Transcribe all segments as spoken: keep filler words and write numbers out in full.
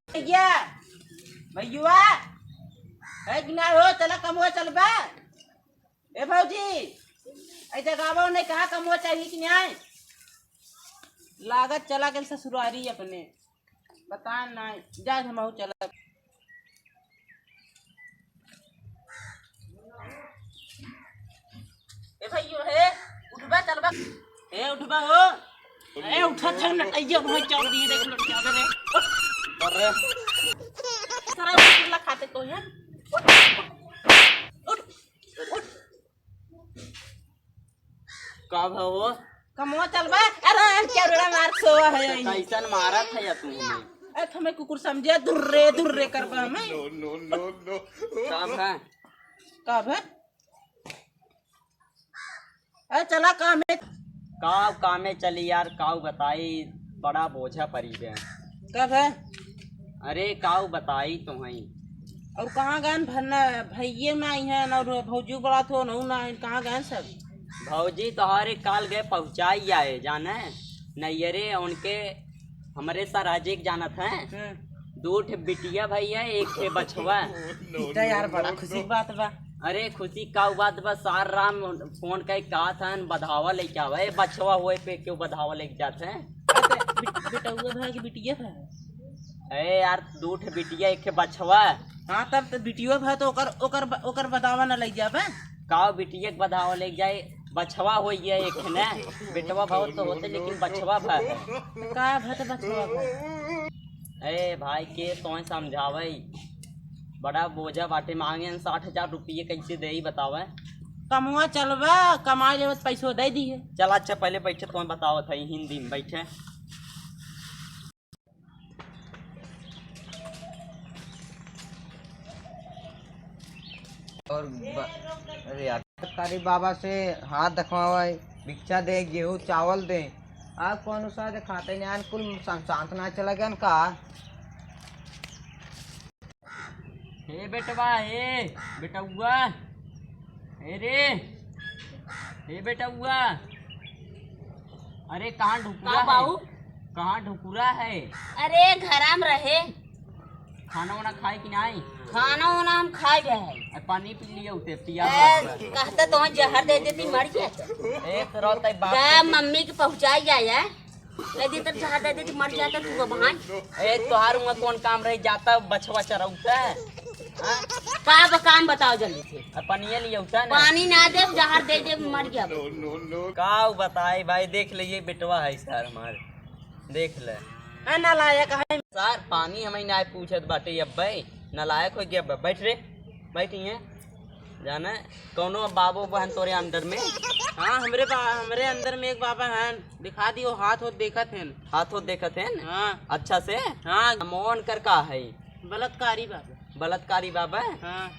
भैया, भैयुआ, है कि ना हो? चला कमवा चलबा। ए भौजी, ऐ जगावा नहीं, कहा कमवा चाहिए कि नहीं? लागत चला गेल ससुरारी अपने। बता ना, जा हमहू चला। ए भैयो हे, उठबा चलबा। ए उठबा हो। ए उठा था नटैया भाई, चाप दिए देख लड़का रे। अरे। सारा रसगुल्ला खाते तो है। उठ, उठ। का भा हो? कमवा चलबा? अरे, हम क्या बेड़ा मार सोवा है तो यही। कैसन मारत है या तू हमें? ए, तो हमें कुकुर समझे, दुर्रे, दुर्रे करबा हमें। No, no, no, no। का भा? का भा? ए, चला कामे। काव कामे चली यार, काव बताई, बड़ा बोझा परी गए। का भा? अरे काव बताई तो हई। और कहाँ गए भरना? भैये में आई हैं और भौजी बड़ा थो नऊ ना है, कहाँ गए सब? भौजी तोहरे काल गए पहुँचाई आए, जाने नैयरे उनके, हमरे सराजे के जानत हैं। हाँ। दो ठे बिटिया भैया, एक ठे बछवा। ई त यार बड़ा खुशी के बात बा। अरे खुशी का बात बा, सार राम फोन कई कहा था बधावा लेके आवे, बछवा होए पे क्यों बधावा लेके जात हैं? अरे त बिट-, बेटउआ भा कि बिटिया भा? ए यार, दू ठे बिटिया, एक ठे बछवा। हाँ, तब त बिटियो भा त ओकर, ओकर ब-, ओकर बधावा न लइ जाबे। का बिटिया के बधावा लइ जाए? बछवा होइए एक ठे ने। बेटवा भा त होते, लेकिन बछवा भा है। त का भा त बछवा भा? ए भाई, के तोहे समझावे? बड़ा बोझा बाटे, मांगे हैं साठ हजार रुपये, कैसे देई बतावे? कमवा चलबा, कमाई लेबे त पैसो दे दिए। चल अच्छा, पहले बैठे, तोहे बतावत है हिंदी में, बैठे। और ब-, अरे यार, कारी बाबा से हाथ देखवावे, भिक्षा दे, गेहूं चावल दे। आप कौन सा देखाते नहीं, यार, कुल शांत ना चला गया का? हे बेटवा, हे बेटउआ, हे रे, हे बेटउआ, अरे कहाँ ढुकुरा का है? बाऊ? कहाँ ढुकुरा है? अरे घरा में रहे। खाना वाना खाए कि नहीं? खाना वाना हम खाए गए हैं। अरे पानी पी लिया उठे, पिया ए, हुआ है। कहता तो जहर दे देती, मर जाता। ए, तो रहता है बाप का के मम्मी के पहुँचाई जाए, ले दी तो जहर दे देती, मर जाता तू बहन। ए, तोहार हुआ कौन काम रही, जाता बछवा चरौता? हाँ? का ब-, काम बताओ जल्दी से। अब पानिये लिया उठा ना। पानी ना दे, जहर दे दे, मर गया। का बताई भाई, देख ले, ये बेटवा है सर हमार, देख ले। ए, नालायक है। सर, पानी हमें ना पूछत बाटे अब्बे, नालायक हो गया अब्बे। बैठ रे, बैठ यहाँ। जाने, कौनो बाबो बहन तोरे अंदर में? हाँ, हमरे बा-, हमरे अंदर में एक बाबा हन, दिखा दियो, हाथ होत देखत हन। हाथ होत देखत हन? हाँ। अच्छा से? हाँ। मोहन कर का है? बलात्कारी बाबा। बलात्कारी बाबा? हाँ।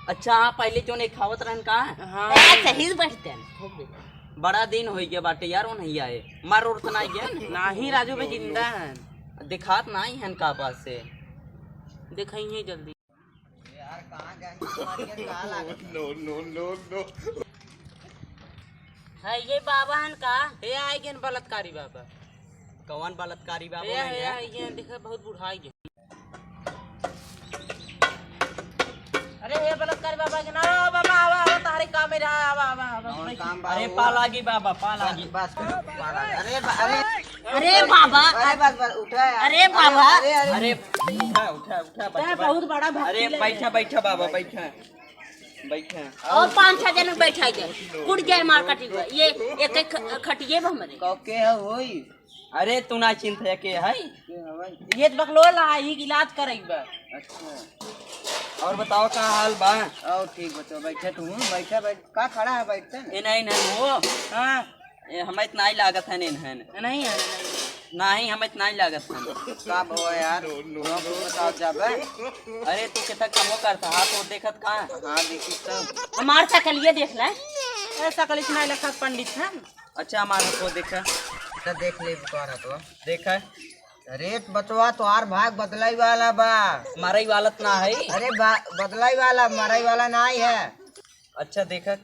अच्छा, हाँ, पहले जो नहीं खावत रहन का? हाँ। ए, सही से बैठते हैं। बड़ा दिन हो गया बाटे यार, वो नहीं आए। मर उर तो नहीं गया न? नहीं राजू भाई, जिंदा हैं। दिखात नहीं हैं का पास से? दिखाइए जल्दी। यार, कहाँ गए? कहाँ लागत है? No, no, no, no। है ये बाबा हन का? ये आए गए बलात्कारी बाबा। कौन बलात्कारी बाबा ये, हैं ये, यार? ये देखा, बहुत बुढ़ा गया। अरे, हे बलात्कारी बाबा के ना, बाबा, आवा, आवा, तारे काम में रहा, आवा, आवा, आवा, कौन बैठ। काम बा अरे, वो? पा लागी बाबा, पा लागी। बस, बस, पा लागी। अरे, बा-, अरे, अरे बाबा। अरे, बस, बस, उठा यार। अरे बाबा। अरे, अरे, अरे, उठा, उठा, उठा, तै बच्चा, बहुत बड़ा भक्ति अरे, लगे। बैठा, बैठा बाबा, बैठा, बैठा। और पाँच छह जन बैठा जाए, कुट जाए मार कटी हुआ। ये एक एक ख-, खटिए बा हमरे। कौके है होई? अरे, तू ना चिंता के है। ये तो बकलोल है, ये इलाज करेक बा। अच्छा। और बताओ, का हाल बा? और ठीक बा, तो बैठे तू, बैठे, बैठ, का खड़ा है, बैठते हैं। ए, नहीं, नहीं, हो। हाँ। ए, हमें इतना ही लागत है, नहीं है। नहीं है, नहीं। नहीं, हमें इतना ही लागत है। का बा यार? तुम बताओ जाबे। अरे, तू कितना कमो करता, हाथ वो देखत का? हाँ, देखी तो। हमार शकल ये देख ले। ए, शकल इतना ही लखा पंडित है। अच्छा, हमार हाथवा देखा। अच्छा, देख ले, बुखार हाथवा। देखा। अरे बचवा, तोहार भाग बदलाई वाला बा। मरई वाला त ना है। अरे बा-, बदलाई वाला, मरई वाला ना ही है। अच्छा, देखा।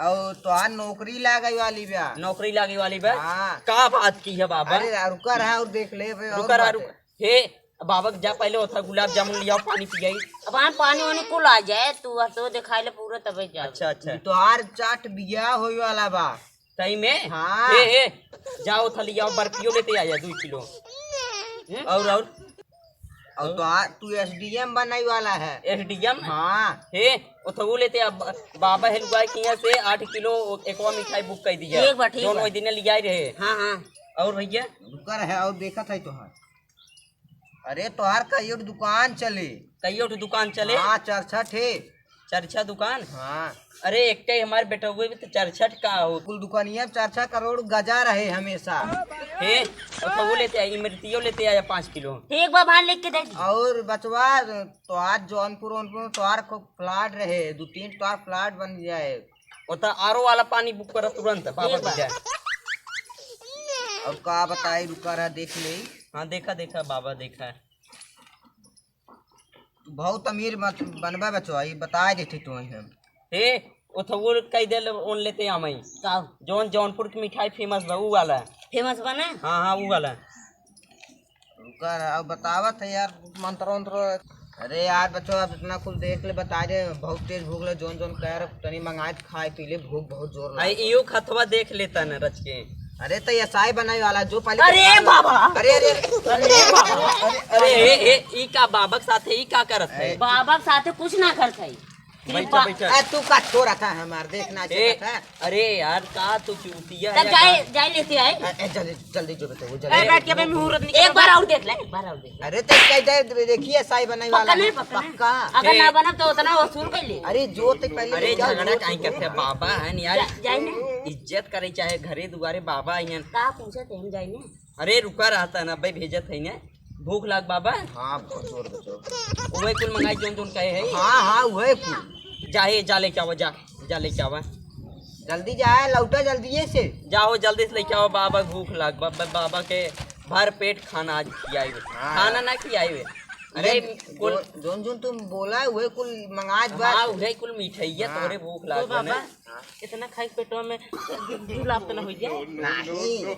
और तोहार नौकरी लागे वाली बा। नौकरी लागे वाली बा? हाँ। का बात की है बाबा? अरे, रुका रहा और देख ले बे, और रुका रहा, बात रुक। है। हे, बाबा के जा पहले ओथा गुलाब जामुन लियाओ, पानी पियाई। अब हम पानी वानी कुल आ जाए, तू हर तो दिखाई ले पूरा तबे जा। अच्छा, अच्छा। तोहार चाट बियाह होए वाला बा। सही में? हाँ। हे, हे, जाओ ओथा लियाओ, बर्फियो लेते आया दो किलो। हम्म? और, और? और तो आ, तू एसडीएम बनने वाला है। एसडीएम? हाँ। हे, ओथवो लेते आ, ब-, बाबा हेलुआ के यहाँ से आठ किलो एकवा मिठाई बुक कर दिया। ठीक बा, ठीक जौन बा। वही दिन लियाई रहे। हाँ, हाँ। और भैया? रुका रहे, और देखत है तोहार। अरे, तोहार कई ठो दुकान चले। कई ठो दुकान चले? हाँ, चार छह ठे। चार छह दुकान? हाँ। अरे, एक ही हमारे बेटउवे भी तो चार छह का हो। कुल दुकानिया चार छह करोड़ गजा रहे हमेशा। हे, ओथवो लेते आया, इमरतियो लेते आया पाँच किलो। ठीक बा, भान लिख के दे दी। और बचवा, तोहार जौनपुर, वौनपुर में तोहार खूब प्लाट रहे, दो तीन तोहार प्लाट बन जाए। ओथा आरओ वाला पानी बुक करा तुरंत, बाबा ठीक बा। की जाए। और का बताई, रुका रहा, देख ले। हाँ, देखा, देखा, बाबा, देखा। तू बहुत अमीर मत बनबा बचवा, ये बता देते तू हम। हे, ओथवो कई दे ले, ओन लेते आमई। का? जौन जौनपुर की मिठाई फेमस बा, ऊ वाला। फेमस बा ना? हाँ, हाँ, ऊ वाला। रुका रहा, अब बतावत है यार, मंत्र उंत्र। अरे यार बचवा, अब इतना कुल देख ले, बता दे, बहुत तेज भूख लगे, जौन जौन कह रहे, तनी मंगाए, खाए पी ले, भूख बहुत जोर आई लगे। इयो खतवा देख लेता न रच के। अरे तो एसआई बनाए वाला, जो पहले अरे तो खा ले। बाबा! अरे, अरे, अरे बाबा! अरे, अरे, ए, ए, ई का बाबा के साथ है, ई का करत है? ए, बाबा के साथ कुछ ना करत है। बैठा, बा- बैठा। ए, तू का छोरा था हमार, देखना ए, चाहता था। अरे यार, का तू चूतिया तब है जाए, का? जाए लेते आए। ए, ए, जल्दी, जल्दी जो बताओ, जल्दी। ए, बैठ के भाई मुहूर्त निकाल। एक बार और देख ले, एक बार और देख ले। अरे तो कह दे, देखिए साई बनाई पक्का वाला नहीं, है, पक्का नहीं। पक्का। अगर ए। ना बनब तो उतना वसूल कर ले। अरे जो ते पहले अरे लेके आओ, झगड़ा जो काहे ते करते हैं? बाबा है यार। जा-, जाए ना। इज्जत करे चाहे घरे दुआरे बाबा आइयन। का पूछत है, हम जाए ना। अरे रुका रहता ना भाई, भेजत है ने। भूख लाग बाबा। हाँ, बहुत जोर बचो। वही कुल मंगाई जौन जौन कहे है। हाँ, हाँ, वही कुल। जा हे, जा लेके आवा, जा, जा लेके आवा। जल्दी जा, लौटा जल्दी से। जाओ जल्दी से लेके आओ बाबा, भूख लाग बा-, बा-, बाबा के भर पेट खाना आज खियाई बे। हाँ। खाना ना खियाई बे। अरे, ये कुल जो-, जौन जौन तुम बोला है, वही कुल मंगाई बा। हाँ, वही कुल मिठाइया हाँ। तोरे भूख तो लाग बा बाबा, ना। हाँ। इतना खाई पेटवा में जुलाब तो ना हो जाए? नहीं,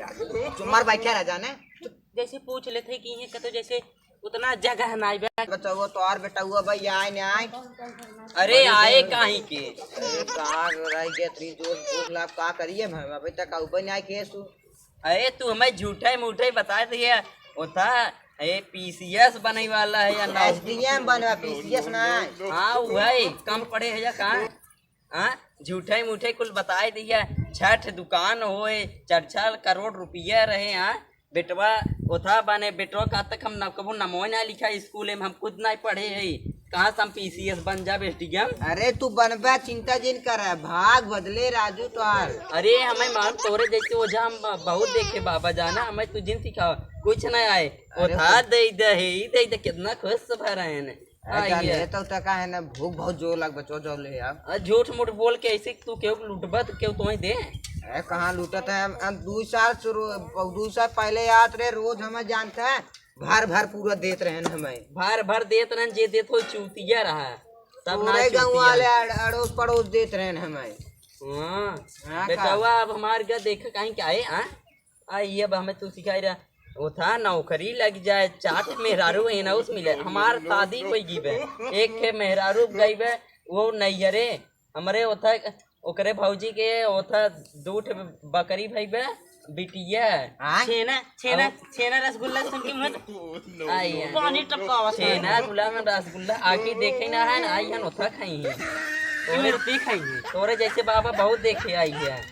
चुमार बैठा रह जाने। जैसे पूछ लेते कि ये कतो जैसे उतना जगह नाई बा। बचउआ, तोहार बेटउआ भाई आए न आए। अरे, आए काहे के? अरे, कहाँ रह गए, इतनी जोर भूख लाग, का करिए हम? अभी तक आउबे नहीं आए के सु। अरे, तू हमें झूठे मूठे बता दिए। ओथा, ए, पीसीएस बने वाला है या ना? एसडीएम बनवा, पीसीएस ना। हाँ, वही, कम पढ़े है या का? हाँ, झूठे मूठे कुल बताए दिया। छठ दुकान होए, चार चार करोड़ रुपया रहे, हाँ। बेटवा ओथा बने, बेटवा का तक हम न, कबो नमो ना लिखा स्कूल में, हम खुद नहीं पढ़े है। कहाँ से हम पीसीएस बन जाब, एसडीएम? अरे तू बनबा, चिंता जिन कर, भाग बदले राजू तोहार। अरे हमें मालूम तोरे जैसे ओझा हम बहुत देखे बाबा जाना, हमें तू जिन सिखाओ, कुछ नहीं आए। अरे ओथा कुछ दे दे है, ई दे दे, कितना खुश भरा है ने। अरे, चल, आइए। ये तो तका है ना, भूख बहुत जोर लग बचो, जो ले आओ। आ, झूठ मूठ बोल के ऐसे तू केहू के लूटबा तो केहू तोहे दे? ए, कहाँ लूटत है? हम, हम दू साल शुरू, दू साल पहले याद रहे, रोज हमें जानता है, भर भर पूरा देत रहन हमें। भर भर देत रहन, जे देत हो चूतिया रहा, तब ना पूरे गाँव चूतिया। वाले अड़-, अड़ोस पड़ोस देत रहन हमें। हाँ। हाँ, का? बेटवा, अब हमार का देख कहीं क्या है, हाँ? आ, ये अब हमें तू सिखाई रहा। ओथा नौकरी लग जाए, चार ठे मेहरारू एनहुस मिले। हमार शादी होई गई बे। एक ठे मेहरारू गई बे, वो नैहरे। हमरे ओथा, ओकरे भौजी के ओथा दू ठे बकरी भई बे, बिटिया। हाँ? छेना, छेना, और छेना रसगुल्ला सुन के मुँह से आई है। पानी टपकावा था। छेना, गुलाब, रसगुल्ला आके देखे ना है ना, आई है, ओथा खाई है। तोरे, इमरती खाई है। तोरे जैसे बाबा बहुत देखे आई है।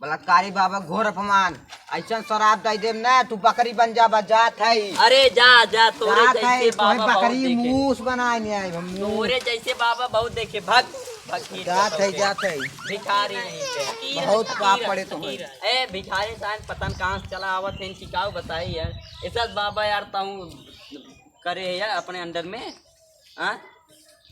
बलात्कारी बाबा, घोर अपमान, ऐसन शराब दे देम ना, तू बकरी बन जाबा, जात है। अरे जा, जा, तोरे जात है, जैसे तोहे बाबा बहुत बकरी देखे। मूस बनाए नहीं आए हम, मूस। तोरे जैसे बाबा बहुत देखे, भाग, भाग, खींच जात के है, चलते। जात है। भिखारी नहीं के। फकीर है, बहुत फकीर पाप है, पड़े तो फकीर हैं। है। ए, भिखारी साहब पता न कहाँ से चला आवत है, इनकी का बताई यार। ऐसा बाबा यार, ताऊ करे है यार अपने अंडर में। हाँ?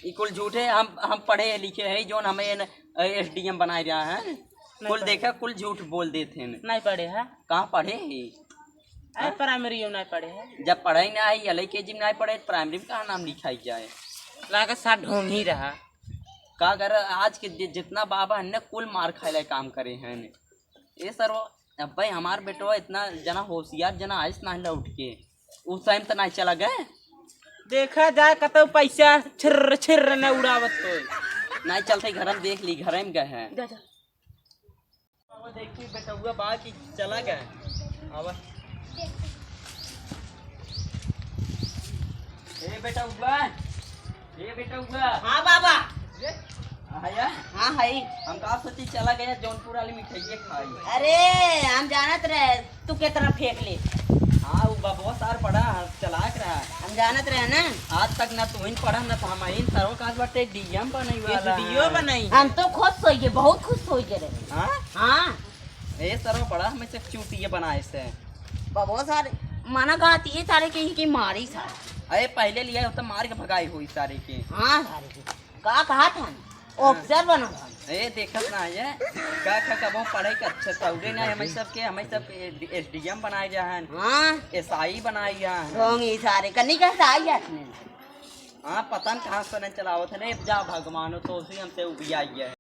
ई कुल झूठ है, हम, हम पढ़े लिखे है, जौन हमें एन-, एसडीएम बनाए रहा है। नहीं कुल पढ़े। देखा, कुल झूठ बोल देते हैं। नहीं पढ़े है। कहाँ पढ़े है? अरे हाँ? प्राइमरी में नहीं पढ़े है। जब पढ़े ही ना है, एलकेजी में नहीं पढ़े, प्राइमरी में कहाँ नाम लिखाई जाए? लागे सा ढोंगी रहा। का कर, आज के जि-, जितना बाबा हन ने कुल मार खाए ला काम करे हैं। ए सरवा, अब्बे हमार बेटवा इतना जना होशियार जना आइस ना लौट के, उस टाइम त नहीं चला गए। देखा जाए कतौ पैसा छिर्र छिर्र न उड़ावत होए। नहीं चलते, घर में देख ली, घर में गए हैं। जा, जा। अब देखी बेटउआ बा कि चला गए। अब ए बेटउआ, ए बेटउआ। हाँ बाबा। आया? हाँ है। हम का सोची चला गया जौनपुर वाली मिठाइये खाई। अरे हम जानत रहे तू केतना फेंक ले। हाँ, वो बबुआ सार बड़ा चालाक रहा। हम जानत रहे ना। आज तक ना तू ही पढ़ा ना तो हम ही। सरवा का आज बाटे डीएम बनई वाला। डीओ बनई। हम तो खुश होइए, बहुत खुश होइए रहे। हाँ? हाँ। ए सरवा बड़ा हमें से चूतिया बनाए से। बबुआ सारे मना कहती है सारे के, के मारी सारे। अरे पहले लिया होता मार के भगाई हुई सारे के। हाँ सारे के। का कहा था? हाँ। ऑफिसर बना था। ए देखत ना है। का का कबो पढ़े के अच्छे तौरे ना हमें सबके, हमें सब एसडीएम बनाए जा हैं। हाँ। एसआई बनाए जा हैं। ढोंगी सारे कनी का एसआई आदमी। हाँ, पता न कहाँ से नहीं चलावत है। नहीं जा भगवान हो तो उसी हमसे उबिया है।